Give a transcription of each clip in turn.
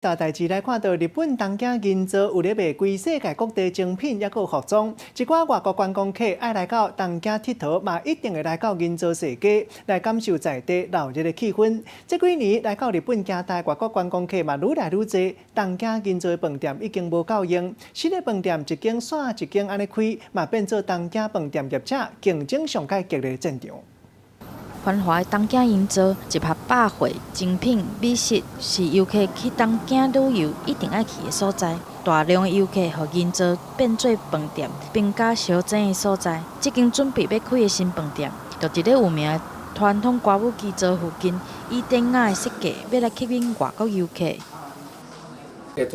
大代誌來看到日本東京銀座有咧賣規世界各地精品，抑閣有服裝。一寡外國觀光客愛來到東京𨑨迌，嘛一定會來到銀座踅街，來感受在地鬧熱的氣氛。這幾年來到日本行街外國觀光客嘛愈來愈濟，東京銀座的飯店已經無夠用，新的飯店一間紲一間按呢開，嘛變做東京飯店業者競爭上蓋激烈的戰場。繁華的東京銀座集合百貨、精品、美食，是遊客去東京旅遊一定愛去的所在。大量的遊客予銀座變做飯店兵家相爭的所在。這間準備欲開的新飯店，就佇咧有名的傳統歌舞伎座附近，以典雅的設計，欲來吸引外國遊客。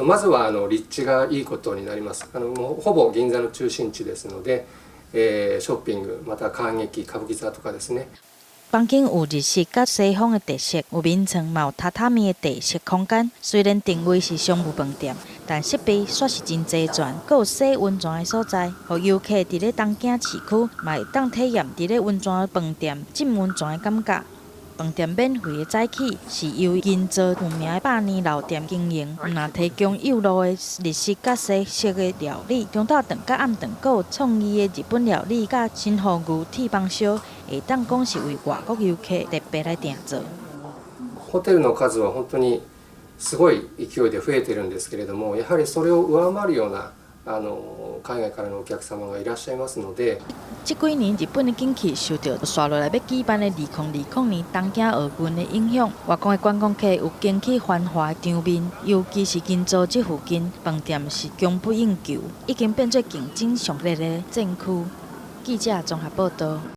まずは立地がいいことになります。もうほぼ銀座の中心地ですので、ショッピング、また観劇、歌舞伎座とかですね。房間有日式佮西方的特色，有眠床，嘛有榻榻米的特色空間。雖然定位是商務飯店，但設備煞是真齊全，閣有洗溫泉的所在，予遊客佇咧東京市區嘛會當體驗佇咧溫泉飯店浸溫泉的感覺。飯店免費的早起是由銀座有名的百年老店經營，毋但提供幼路的日式佮西式的料理，中晝頓佮暗頓閣有創意的日本料理佮神戶牛鐵板燒，會當講是為外國遊客特別來訂做。ホテルの數は本当にすごい勢いで増えてるんですけれども、やはりそれを上回るような海外からのお客様がいらっしゃいますので。這幾年日本的景氣受著紲落來欲舉辦的2020年東京奧運的影響，外國的觀光客有驚去繁華的場面，尤其是銀座這附近飯店是供不應求，已經變做競爭上熱的戰區。記者綜合報道。